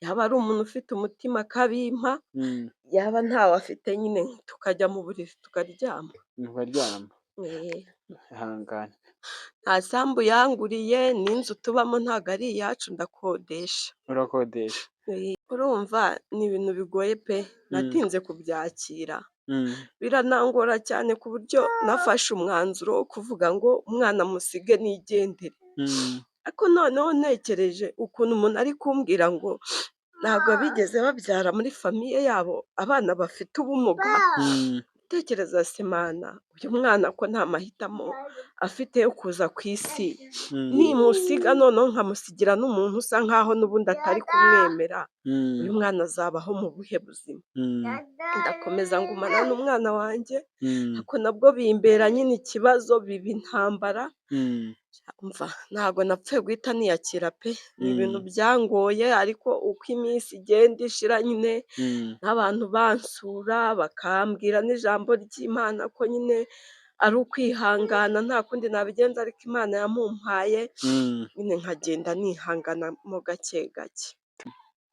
Yaba ari umuntu ufite umutima akabimpa, yaba ntawe afite nyine tukajya mu buriri tukaryama. Mukaryama. Ihangane. Nta sambu yanguriye n'inzu tubamo ntabwo ari iyacu, ndakodesha. Urakodesha. Urumva ni ibintu bigoye pe, natinze kubyakira biranangora cyane ku buryo nafashe umwanzuro wo kuvuga ngo umwana musige nigendere. Ariko noneho ntekereje ukuntu umuntu ari kumbwira ngo ntabwo bigeze babyara muri famiye yabo abana bafite ubumuga, tekereza semana uyu mwana ko nta mahitamo afite yo kuza ku isi, nimusiga noneho nkamusigira n'umuntu usa nkaho n'ubundi atari kumwemera, uyu mwana azabaho mu buhe buzima? Ndakomeza ngumana n'umwana wanjye, ariko nabwo bimbera nyine ikibazo, biba intambara. Umva ntabwo napfuye guhita niyakira pe, ni ibintu byangoye ariko uko iminsi igenda ishira nyine n'abantu bansura bakambwira n'ijambo ry'Imana ko nyine ari ukwihangana nta kundi nabigenza ariko Imana yamumpaye, nyine nkagenda nihanganamo gake gake.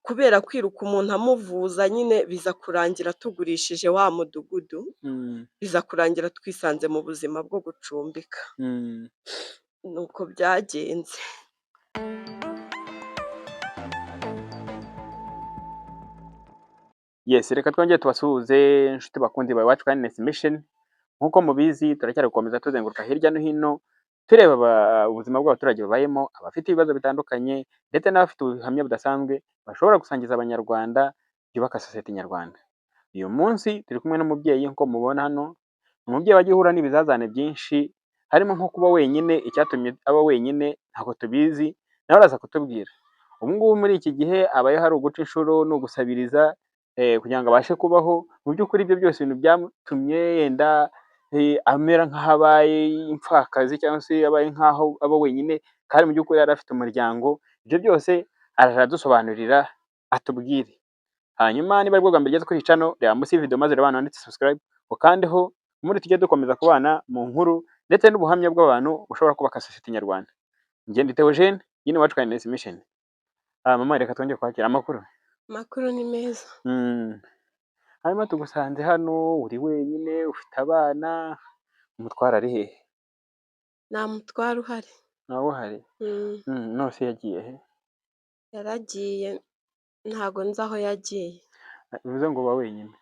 Kubera kwiruka umuntu amuvuza nyine biza kurangira tugurishije wa mudugudu, biza kurangira twisanze mu buzima bwo gucumbika. Nuko byagenze. Yes, reka twongere tubasuhuze inshuti bakunzi ba Iwacu Kindness Mission. Nk'uko mubizi turacyari gukomeza tuzenguruka hirya no hino tureba ubuzima bw'abaturage babayemo, abafite ibibazo bitandukanye ndetse n'abafite ubuhamya budasanzwe bashobora gusangiza abanyarwanda byubaka sosiyete nyarwanda. Uyu munsi turi kumwe n'umubyeyi nk'uko mubona hano, umubyeyi wagiye uhura n'ibizazane byinshi harimo nko kuba wenyine. Icyatumye aba wenyine ntabwo tubizi, nawe araza kutubwira. Ubu ngubu muri iki gihe abayeho ari uguca inshuro ni ugusabiriza kugira ngo abashe kubaho. Mu by'ukuri ibyo byose ibintu byatumye yenda amera nk'aho abaye imfakazi cyangwa se abaye nk'aho aba wenyine, kandi mu by'ukuri yari afite umuryango. Ibyo byose aradusobanurira atubwire. Hanyuma niba aribwo bwa mbere ugeze kuri iyi channel, reba munsi y'iyi video maze urebe ahantu handitse subscribe, ukandeho, ubundi tujye dukomeza kubana mu nkuru ndetse n'ubuhamya bw'abantu bushobora kubaka sosiyete nyarwanda. Njye ndi Theogene, iyi ni Iwacu Kindness Mission. Mama, reka twongere kwakira amakuru. Amakuru ni meza. Hanyuma tugusanze hano uri wenyine, ufite abana, umutware ari hehe? Nta mutware uhari. Ntawe uhari? None se yagiye he? Yaragiye ntabwo nzi aho yagiye. Bivuze ngo uba wenyine?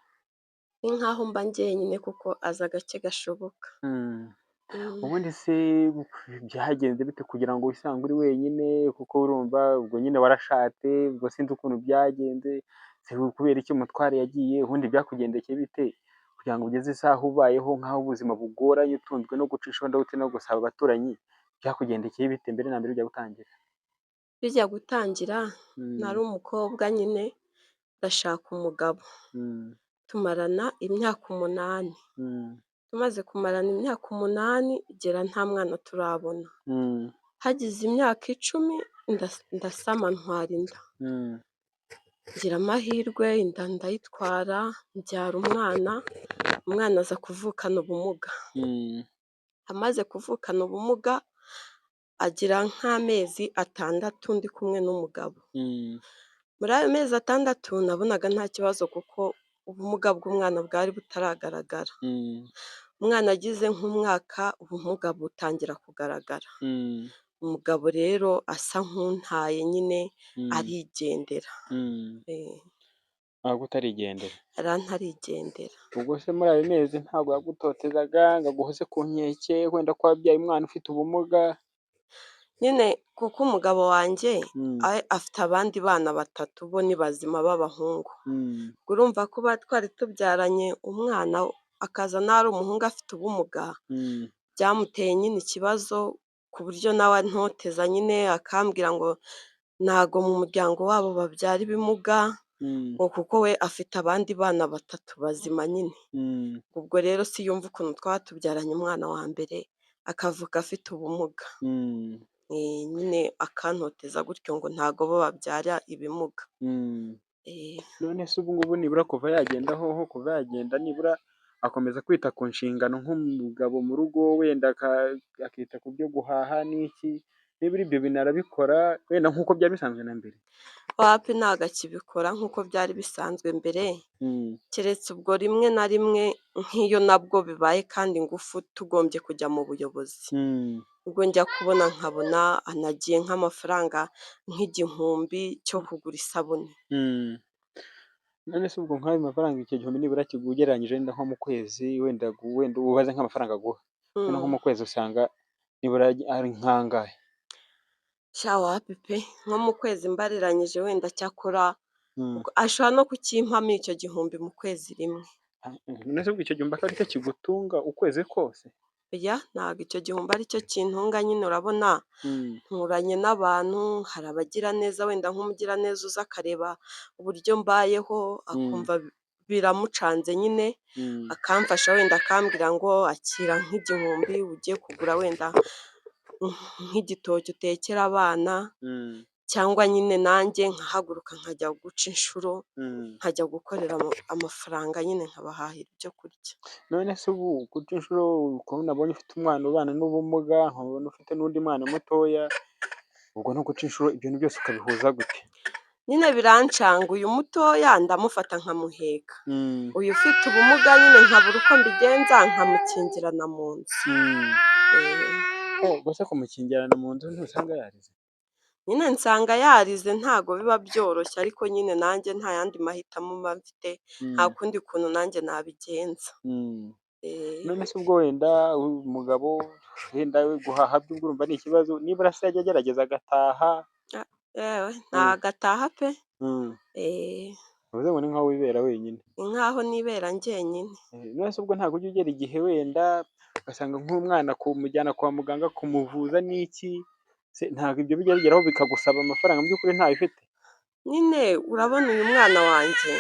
Ni nkaho mba njyenyine kuko aza gake gashoboka. Ubundi se byagenze bite kugira ngo wisange uri wenyine? Kuko urumva ubwo nyine warashatse, ubwo sinzi ukuntu byagenze, kubera iki umutware yagiye, ubundi byakugendekeye bite kugira ngo ugeze isaha ubayeho nk'aho ubuzima bugoranye, utunzwe no guca inshuro ndetse no gusaba abaturanyi, byakugendekeye bite mbere na mbere bijya gutangira? Bijya gutangira nari umukobwa nyine ndashaka umugabo, tumarana imyaka 8. Tumaze kumarana imyaka 8 igera nta mwana turabona. Hagize imyaka 10 ndasama ntwara inda. Ngira amahirwe inda ndayitwara, mbyara umwana, umwana aza kuvukana ubumuga. Amaze kuvukana ubumuga agira nk'amezi 6 ndi kumwe n'umugabo. Muri ayo mezi 6 nabonaga nta kibazo kuko ubumuga bw'umwana bwari butaragaragara. Umwana agize nk'umwaka ubumuga butangira kugaragara. Umugabo rero asa nk'untaye nyine arigendera. Ntabwo utarigendera? Yarantarigendera. Ubwo se muri ayo mezi ntabwo yagutotezaga ngo aguhoze ku nkeke wenda ko wabyaye umwana ufite ubumuga? Nyine kuko umugabo wanjye afite abandi bana 3 bo ni bazima b'abahungu. Urumva kuba twari tubyaranye umwana akaza ari umuhungu afite ubumuga, byamuteye nyine ikibazo ku buryo nawe antoteza nyine akambwira ngo ntago mu muryango wabo babyara ibimuga, ngo kuko we afite abandi bana 3 bazima nyine. Ubwo rero siyumva ukuntu twaba tubyaranye umwana wa mbere akavuka afite ubumuga. Nyine akantoteza gutyo ngo ntago bo babyara ibimuga. None se ubu ngubu nibura kuva yagenda hoho, kuva yagenda nibura akomeza kwita ku nshingano nk'umugabo mu rugo, wenda akita ku byo guhaha n'iki, nibura ibyo bintu arabikora wenda nk'uko byari bisanzwe na mbere? Wapi, ntago akibikora nk'uko byari bisanzwe mbere, keretse ubwo rimwe na rimwe nk'iyo nabwo bibaye kandi ingufu tugombye kujya mu buyobozi. Ubwo njya kubona nkabona anagiye nk'amafaranga nk'igihumbi cyo kugura isabune. None se ubwo nk'ayo mafaranga icyo gihumbi nibura kiguha ugereranyije wenda nko mu kwezi, wenda wenda ubaze nk'amafaranga aguha, wenda nko mu kwezi usanga nibura ari nk'angahe? Sha wapi pe, nko mu kwezi mbariranyije wenda cyakora ashobora no kukimpamo icyo gihumbi mu kwezi rimwe. None se ubwo icyo gihumbi akaba aricyo kigutunga ukwezi kose? Oya, ntabwo icyo gihumbi aricyo kintunga nyine, urabona nturanye n'abantu, hari abagiraneza wenda nk'umugiraneza uza akareba uburyo mbayeho akumva biramucanze nyine, akamfasha wenda akambwira ngo akira nk'igihumbi ugiye kugura wenda nk'igitoki utekera abana, cyangwa nyine nanjye nkahaguruka nkajya guca inshuro, nkajya gukorera amafaranga nyine nkabahahira ibyo kurya. None se ubu guca inshuro, ukuntu nabonye ufite umwana ubana n'ubumuga, nkabona ufite n'undi mwana mutoya, ubwo no guca inshuro ibintu byose ukabihuza gute? Nyine birancanga, uyu mutoya ndamufata nkamuheka, uyu ufite ubumuga nyine nkabura uko mbigenza nkamukingirana mu nzu. Ubwo se kumukingirana mu nzu ntusanga yarize? Nyine nsanga yarize, ntago biba byoroshye, ariko nyine nanjye nta yandi mahitamo mba mfite, nta kundi kuntu nanjye nabigenza. None se ubwo wenda umugabo wenda guhaha byo urumva ni ikibazo, nibura se yajya agerageza agataha? Yewe, ntago ataha pe. Bivuze ngo ni nkaho wibera wenyine. Ni nkaho nibera njyenyine. None se ubwo ntabwo ujya ugera igihe wenda ugasanga nk'umwana kumujyana kwa muganga kumuvuza n'iki, ntabwo ibyo bijya bigeraho bikagusaba amafaranga mu by'ukuri ntayo ufite? Nyine urabona uyu mwana wanjye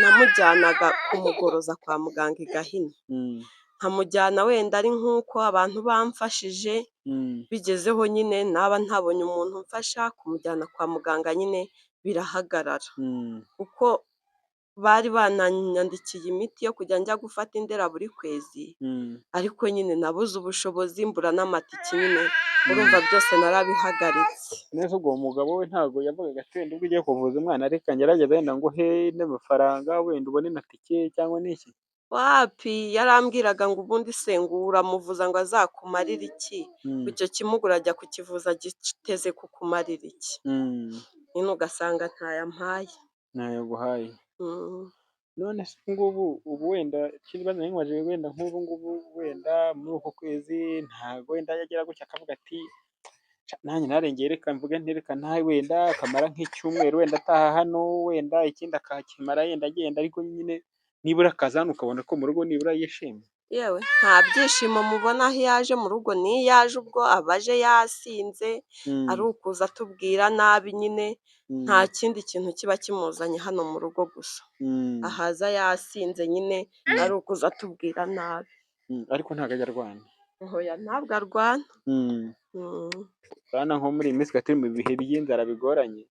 namujyanaga kumugoroza kwa muganga i Gahini, nkamujyana wenda ari nk'uko abantu bamfashije, bigezeho nyine naba ntabonye umuntu umfasha kumujyana kwa muganga nyine birahagarara, kuko bari bananyandikiye imiti yo kujya njya gufata indera buri kwezi, ariko nyine nabuze ubushobozi mbura n'amatike nyine, urumva byose narabihagaritse. Neza ubwo mugabo we ntabwo yavugaga ati wenda ubwo ugiye kuvuza umwana reka ngerageze wenda nguhe n'amafaranga wenda ubone na tike cyangwa n'iki? Wapi, yarambwiraga ngo ubundi se ngo uramuvuza ngo azakumarire iki? Icyo kimuga urajya kukivuza giteze kukumarira iki? Nyine ugasanga ntayampaye. Ntayaguhaye. None se ngubu ubu wenda ikibazo nari wenda nk'ubu ngubu wenda muri uku kwezi ntabwo wenda yagera gutya akavuga ati nanjye narengeye reka mvuge nti reka ntahe, wenda akamara nk'icyumweru wenda ataha hano, wenda ikindi akakimara yenda agenda, ariko nyine nibura akaza hano ukabona ko mu rugo nibura yishimye. Yewe, nta byishimo mubona aho iyo aje mu rugo, n'iyo aje ubwo aba aje yasinze, ari ukuza atubwira nabi nyine, nta kindi kintu kiba kimuzanye hano mu rugo gusa. Ahaza yasinze nyine, ari ukuza atubwira nabi. Ariko ntabwo ajya arwana? Oya, ntabwo arwana. Urabona nko muri iyi minsi turi mu bihe by'inzara bigoranye,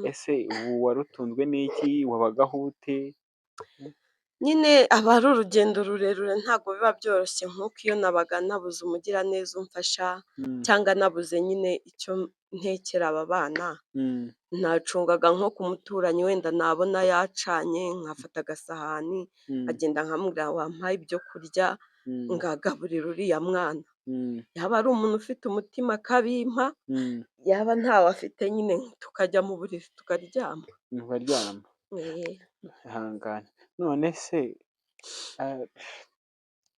ese ubu wari utunzwe n'iki, wabagaho ute? Nyine aba ari urugendo rurerure, ntabwo biba byoroshye nk'uko iyo nabaga nabuze umugiraneza umfasha, cyangwa nabuze nyine icyo ntekera aba bana, nacungaga nko ku muturanyi wenda nabona yacanye nkafata agasahani nkagenda nkamubwira wampaye ibyo kurya ngagaburira uriya mwana. Yaba ari umuntu ufite umutima akabimpa, yaba ntawe afite nyine tukajya mu buriri tukaryama. Mukaryama. Ihangane. None se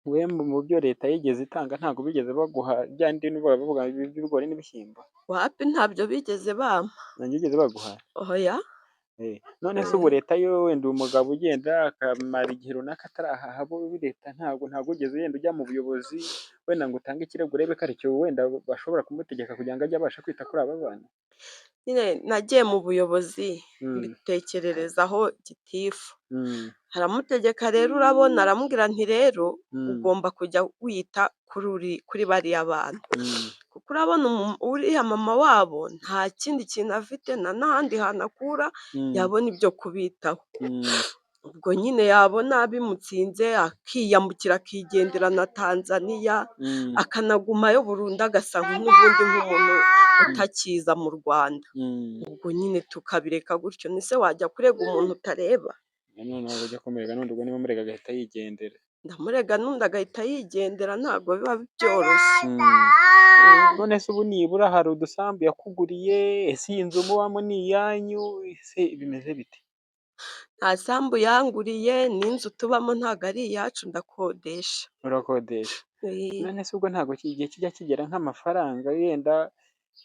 we mu byo leta yigeze itanga ntabwo bigeze baguha bya bindi bavuga by'ibigori n'ibishyimbo? Wapi, ntabyo bigeze bampa. Ntabyo bigeze baguha? Oya. None se ubu leta yo wenda umugabo ugenda akamara igihe runaka atarahaha, bo leta ntabwo wigeze wenda ujya mu buyobozi wenda ngo utange ikirego urebe ko aricyo wenda bashobora kumutegeka kugira ngo ajye abasha kwita kuri aba bana? Nyine nagiye mu buyobozi mbitekererezaho gitifu, aramutegeka rero, urabona aramubwira nti rero ugomba kujya wita kuri bariya bana, kuko urabona uriya mama wabo nta kindi kintu afite nta n'ahandi hantu akura yabona ibyo kubitaho. Ubwo nyine yabona bimutsinze akiyambukira akigendera na Tanzaniya, akanagumayo burundu agasa n'ubundi nk'umuntu utakiza mu Rwanda. Ubwo nyine tukabireka gutyo. Ese wajya kurega umuntu utareba? Ntabwo ujya kumurega n'undi, ubwo niba umurega agahita yigendera. Ndamurega n'undi agahita yigendera, ntabwo biba byoroshye. None se ubu nibura hari udusambu yakuguriye? Ese iyi nzu mubamo ni iyanyu? Ese bimeze bite? Nta sambu yanguriye, n'inzu tubamo ntabwo ari iyacu, ndakodesha. Urakodesha. None se ubwo ntabwo igihe kijya kigera nk'amafaranga yenda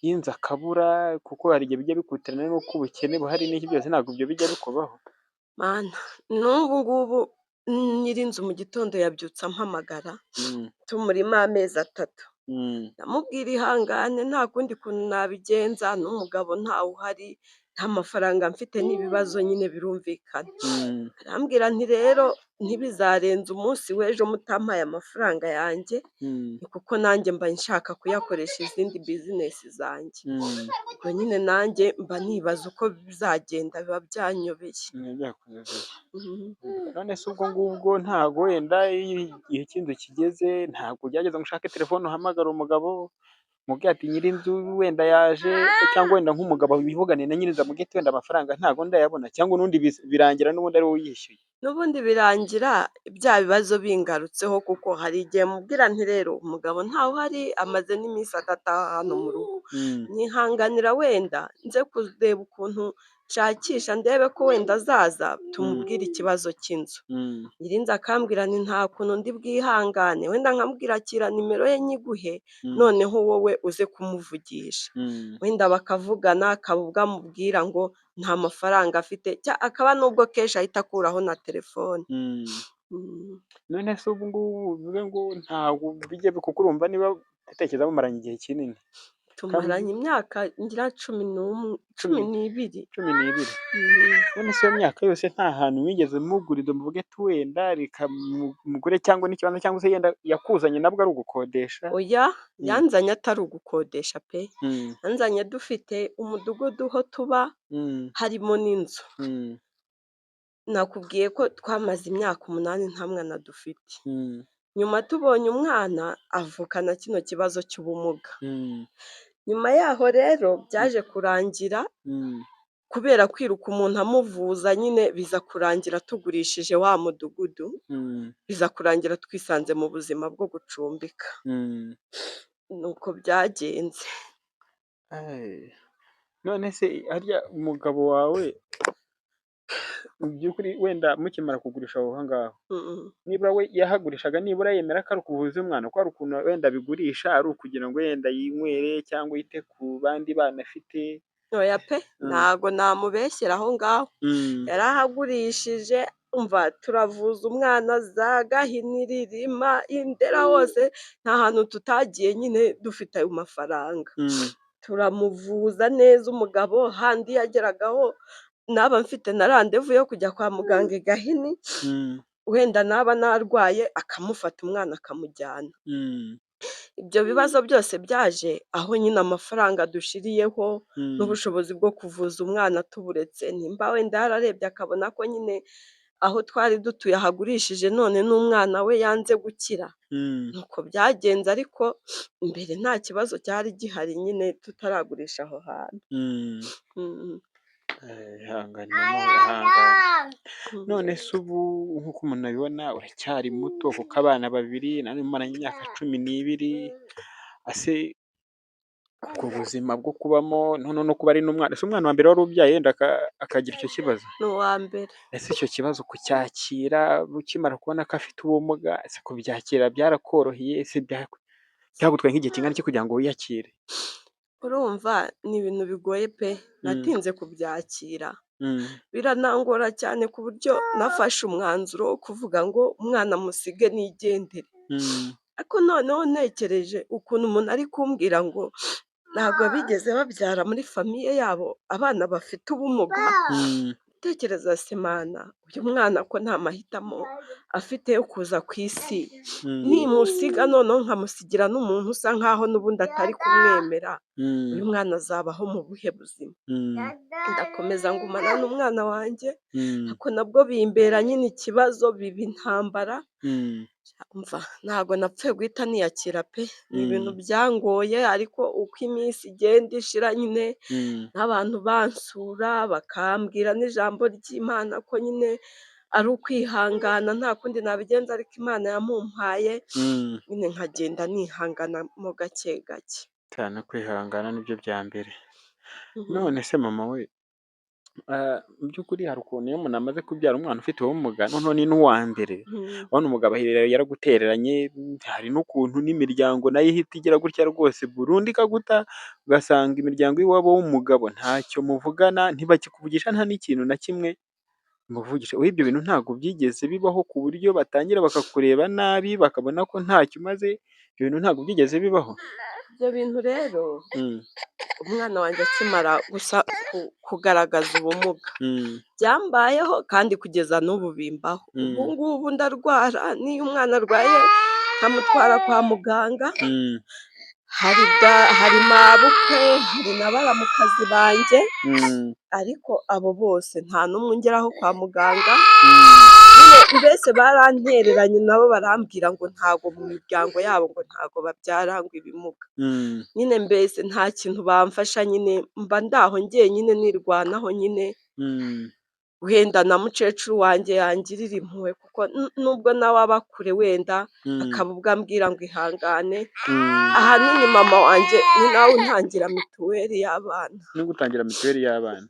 y'inzu akabura, kuko hari igihe bijya bikutirana n'uko ubukene buhari n'iki byose, ntabwo ibyo bijya bikubaho? Mana, n'ubu ngubu nyir'inzu mu gitondo yabyutse ampamagara, tumurimo amezi 3. Ndamubwira ihangane nta kundi kuntu nabigenza, n'umugabo ntawe uhari, nta mafaranga mfite n'ibibazo nyine birumvikana. Arambwira nti rero ntibizarenze umunsi w'ejo mutampaye amafaranga yanjye, kuko nanjye mba nshaka kuyakoresha izindi bizinesi zanjye. Ubwo nyine nanjye mba nibaza uko bizagenda, biba byanyobeye. None se ubwo ngubwo ntabwo wenda iyo igihe cy'inzu kigeze ntabwo ugerageza ngo ushake telefone uhamagare umugabo, umubwire ati nyir'inzu wenda yaje, cyangwa wenda nk'umugabo wivugane na nyir'inzu amubwire ati wenda amafaranga ntabwo ndayabona, cyangwa n'ubundi birangira n'ubundi ari wowe uyishyuye? N'ubundi birangira bya bibazo bingarutseho, kuko hari igihe mubwira nti rero umugabo ntawe uhari, amaze n'iminsi adataha hano mu rugo. Nyihanganira wenda nze kureba ukuntu nshakisha ndebe ko wenda azaza tumubwire ikibazo cy'inzu. Nyir'inzu akambwira nti nta kuntu ndi bwihangane, wenda nkamubwira akira nimero ye nyiguhe, noneho wowe uze kumuvugisha. Wenda bakavugana, akaba ubwo amubwira ngo nta mafaranga afite, akaba n'ubwo kenshi ahita akuraho na telefone. None se ubu ngubu bivuge ngo ntabwo bijya, kuko urumva niba utekereza mumaranye igihe kinini. Tumaranye imyaka ngira 11, 12. 12. None se iyo myaka yose nta hantu mwigeze mugurira muvuge ati wenda reka mugure cyangwa n'ikibanza, cyangwa se yenda yakuzanye nabwo ari ugukodesha? Oya, yanzanye atari ugukodesha pe. Yanzanye dufite umudugudu ho tuba, harimo n'inzu. Nakubwiye ko twamaze imyaka 8 nta mwana dufite. Nyuma tubonye umwana avukana kino kibazo cy'ubumuga. Nyuma yaho rero byaje kurangira, kubera kwiruka umuntu amuvuza nyine biza kurangira tugurishije wa mudugudu, biza kurangira twisanze mu buzima bwo gucumbika. Nuko byagenze. None se harya umugabo wawe mu by'ukuri wenda mukimara kugurisha aho ngaho, nibura we yahagurishaga nibura yemera ko ari ukuvuza umwana, ko hari ukuntu wenda abigurisha ari ukugira ngo wenda yinywere cyangwa yite ku bandi bana afite? Oya pe, ntago namubeshyera aho ngaho. Yarahagurishije, umva turavuza umwana za Gahini, Ririma, Indera hose, nta hantu tutagiye nyine dufite ayo mafaranga. Turamuvuza neza umugabo, handi yageragaho naba mfite na randevu yo kujya kwa muganga i Gahini, wenda naba narwaye akamufata umwana akamujyana. Ibyo bibazo byose byaje aho nyine amafaranga dushiriyeho, n'ubushobozi bwo kuvuza umwana tuburetse, nimba wenda yararebye akabona ko nyine aho twari dutuye ahagurishije none n'umwana we yanze gukira. Nuko byagenze, ariko mbere nta kibazo cyari gihari nyine tutaragurisha aho hantu. Ihangane mama, ihangane. None se ubu nk'uko umuntu abibona uracyari muto, kuko abana babiri namwe mumaranye imyaka 12, ese ubwo buzima bwo kubamo noneho no kuba ari n'umwana, ese umwana wa mbere wari ubyaye yenda akagira icyo kibazo? Ni uwa mbere. Ese icyo kibazo kucyakira ukimara kubona ko afite ubumuga, ese kubyakira byarakoroheye? Ese byagutwaye nk'igihe kingana iki kugira ngo wiyakire? Urumva ni ibintu bigoye pe, natinze kubyakira. Biranangora cyane ku buryo nafashe umwanzuro wo kuvuga ngo umwana musige nigendere. Ariko noneho ntekereje ukuntu umuntu ari kumbwira ngo ntabwo bigeze babyara muri famiye yabo abana bafite ubumuga, ntekereza se Mana Uyu mwana ko nta mahitamo afite yo kuza ku isi, nimusiga noneho nkamusigira n'umuntu usa nkaho n'ubundi atari kumwemera, uyu mwana azabaho mu buhe buzima? Ndakomeza ngumana n'umwana wanjye, ariko nabwo bimbera nyine ikibazo, biba intambara, umva ntabwo napfuye guhita niyakira pe! Ni ibintu byangoye ariko uko iminsi igenda ishira nyine n'abantu bansura bakambwira n'ijambo ry'Imana ko nyine ari ukwihangana nta kundi nabigenza ariko Imana yamumpaye, nyine nkagenda nihanganamo gake gake. Cyane kwihangana nibyo bya mbere. None se mama we, mu by'ukuri hari ukuntu iyo umuntu amaze kubyara umwana ufite ubumuga, noneho ni n'uwa mbere, urabona umugabo yaragutereranye, hari n'ukuntu n'imiryango nayo ihita igira gutya rwose burundu ikaguta, ugasanga imiryango y'iwabo w'umugabo ntacyo muvugana, ntibakikuvugisha nta n'ikintu na kimwe muvugisha. Wowe ibyo bintu ntabwo byigeze bibaho ku buryo batangira bakakureba nabi, bakabona ko ntacyo umaze, ibyo bintu ntabwo byigeze bibaho? Ibyo bintu rero, umwana wanjye akimara gusa kugaragaza ubumuga, byambayeho kandi kugeza n'ubu bimbaho. Ubu ngubu ndarwara, n'iyo umwana arwaye nkamutwara kwa muganga, hari mabukwe, hari na baramukazi banjye, ariko abo bose nta n'umwe ungeraho kwa muganga, mbese barantereranye nabo barambwira ngo ntago mu miryango yabo ngo ntago babyara ngo ibimuga. Nyine mbese nta kintu bamfasha nyine mba ndaho njyenyine nirwanaho nyine, wenda na mukecuru wanjye yangirira impuhwe kuko nubwo nawe aba kure wenda akaba ubwo ambwira ngo ihangane, ahanini mama wanjye ni nawe untangira mituweli y'abana. No gutangira mituweli y'abana.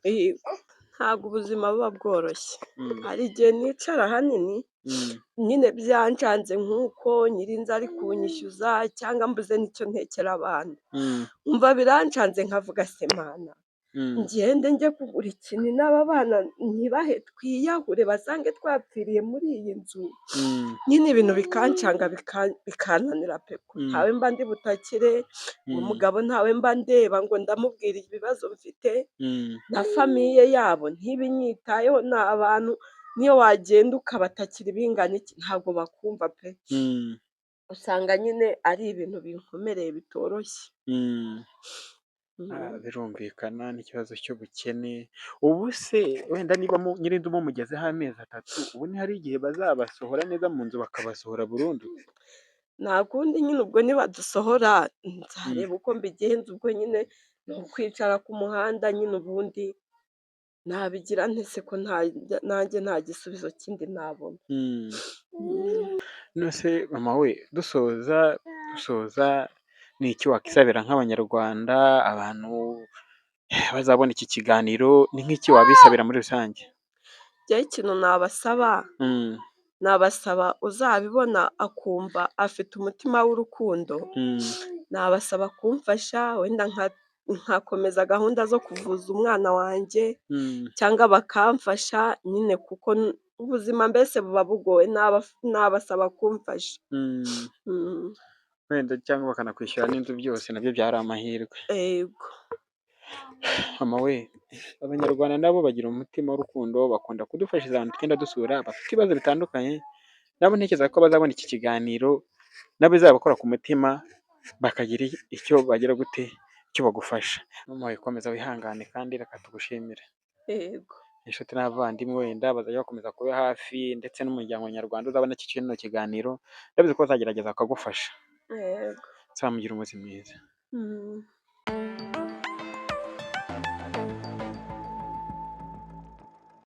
Ntabwo ubuzima buba bworoshye, hari igihe nicara ahanini nyine byancanze nk'uko nyirinzu ari kunyishyuza cyangwa mbuze n'icyo ntekera abana, nkumva birancanze nkavuga se Mana, ngende njye kugura ikintu n'aba bana ntibahe twiyahure basange twapfiriye muri iyi nzu, nyine ibintu bikancanga bikananira pe! Ntawe mba ndi butakire, umugabo ntawe mba ndeba ngo ndamubwira ibibazo mfite, na famiye yabo ntibinyitayeho, ni abantu niyo wagenda ukabatakira ibingana iki ntabwo bakumva pe! Usanga nyine ari ibintu binkomereye bitoroshye. Birumvikana n'ikibazo cy'ubukene, ubu se wenda niba nyirinzu mumugezeho amezi 3, ubu ntihari igihe bazabasohora neza mu nzu bakabasohora burundu? Nta kundi nyine ubwo nibadusohora nzareba uko mbigenza, ubwo nyine ni ukwicara ku muhanda nyine ubundi nabigira nte se ko nanjye nta gisubizo kindi nabona. None se mama we, dusoza ni iki wakisabira nk'Abanyarwanda, abantu bazabona iki kiganiro, ni nk'iki wabisabira muri rusange? Njyewe ikintu nabasaba, nabasaba uzabibona akumva afite umutima w'urukundo, nabasaba kumfasha wenda nkakomeza gahunda zo kuvuza umwana wanjye, cyangwa bakamfasha nyine kuko ubuzima mbese buba bugoye, nabasaba kumfasha. Wenda cyangwa bakanakwishyura n'inzu byose nabyo byari amahirwe. Yego. Mama we, Abanyarwanda nabo bagira umutima w'urukundo, bakunda kudufashiriza ahantu tugenda dusura bafite ibibazo bitandukanye, nabo ntekereza ko bazabona iki kiganiro nabo bizabakora ku mutima, bakagira icyo bagira gute, icyo bagufasha. Mama we komeza wihangane kandi reka tugushimire. Yego. Inshuti n'abavandimwe wenda bazajya bakomeza kuba hafi ndetse n'umuryango nyarwanda uzabona kino kiganiro, ndabizi ko bazagerageza bakagufasha. Yego. Nzamugira umunsi mwiza.